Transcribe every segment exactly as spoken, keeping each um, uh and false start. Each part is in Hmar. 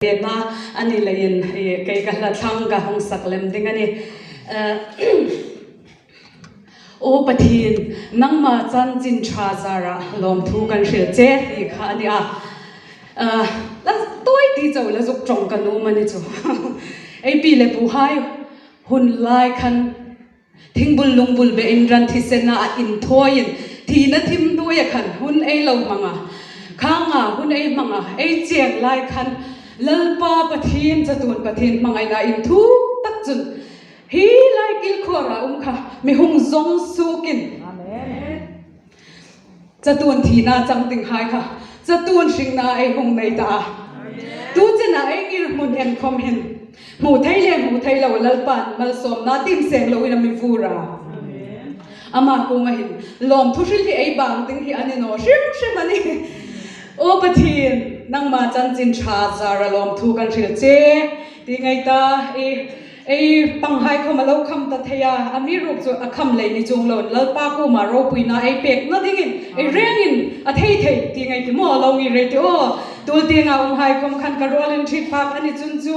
Pena a ni leiin, eh, kei ka hla thlang ka hung sak lem ding a nih. Eh, Aw Pathien, nangma chanchin ṭha zara lawmthu kan hril che ti kha a ni a. Eh, la tawi ti chau la zuk ṭawng ka nuom a ni chu. Ei pi le puhai hun lai khan thingbul lungbul bein ran thisena a inthawin, thina thim hnuoia khan hun ei lo hmang a, khanga hun ei hmang a, ei cheng lai khan Lalpa Pathien, chatuon Pathien hmangaina inthuk tak chun hi lai kilkhawra um kha mi hung zawng suokin. Amen. Chatuon thina chang dinghai kha, chatuon hringna ei hung nei ta a. Tu chena ei ngirhmun en khawm hin, hmu thei le hmu thei lo Lalpan malsawmna tiem seng loin a mi vur a. Ama kuoma hin lawmthu hril hi ei bang ding hi a ni naw hrim hrim a nih. Aw Pathien, nangma chanchin ṭha zara lawmthu kan hril che ti ngai ta. I Ei panghai khawm a lo kham ta thei a, amiruokchu a kham lei ni chuong loin Lalpa kuoma ropuina ei pekna dingin, ei rengin a thei thei ti ngai ti maw, lo ngir ei ti aw. Tul tienga umhai khawm khan ka ruolin hriet phak a ni chun chu,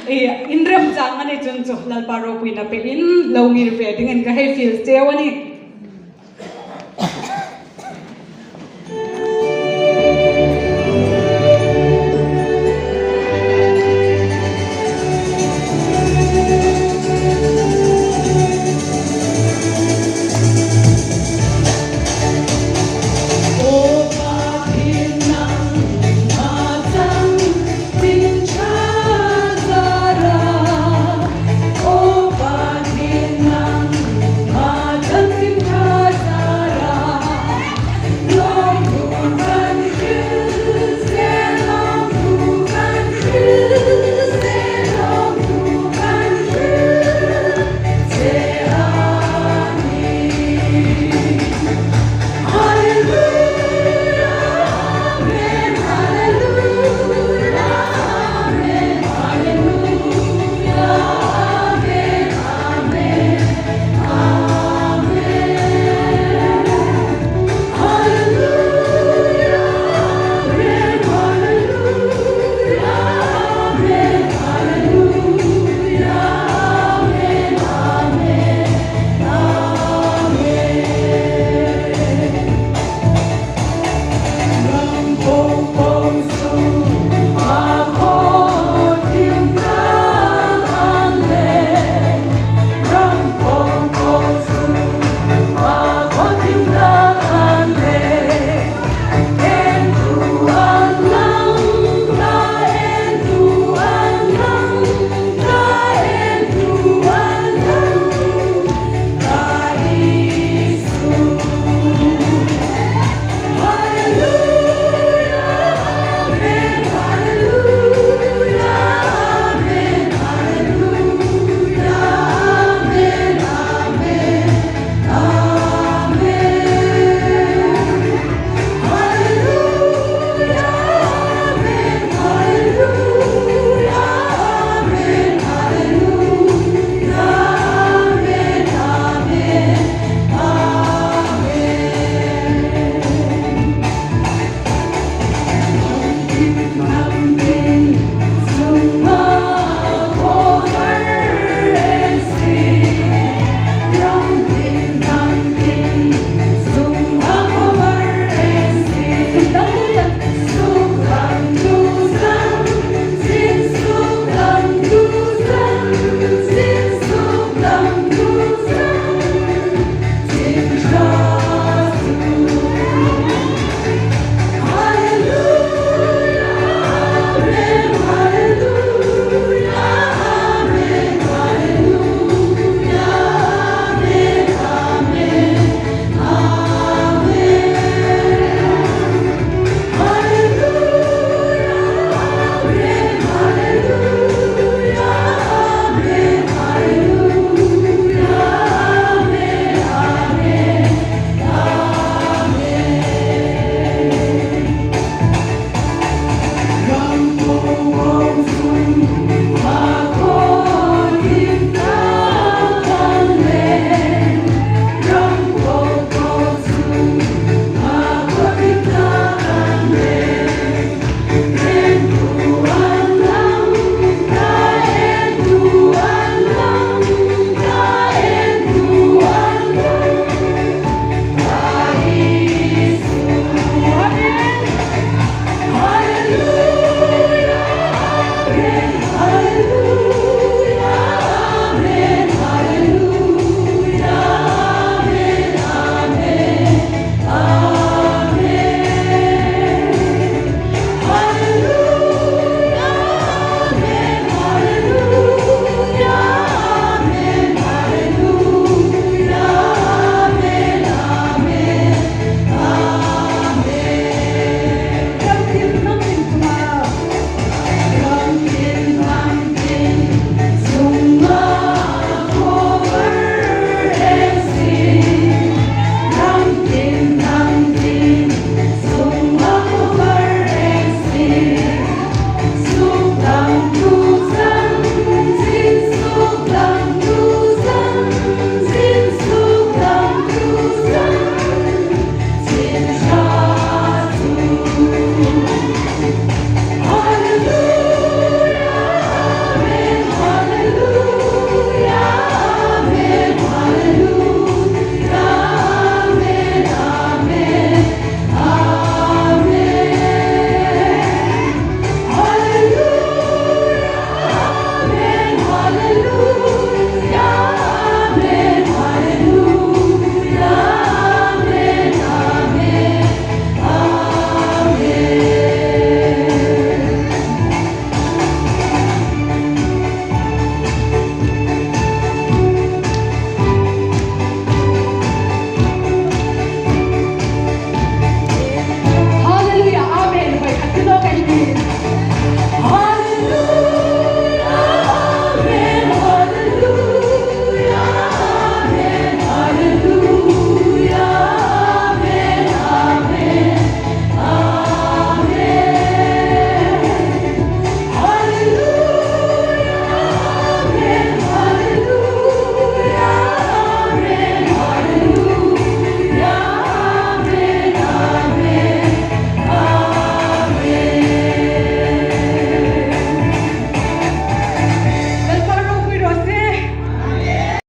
ei inrem chang a ni chun chu Lalpa ropuina pein lo ngir ve dingin ka hei fiel cheu a nih.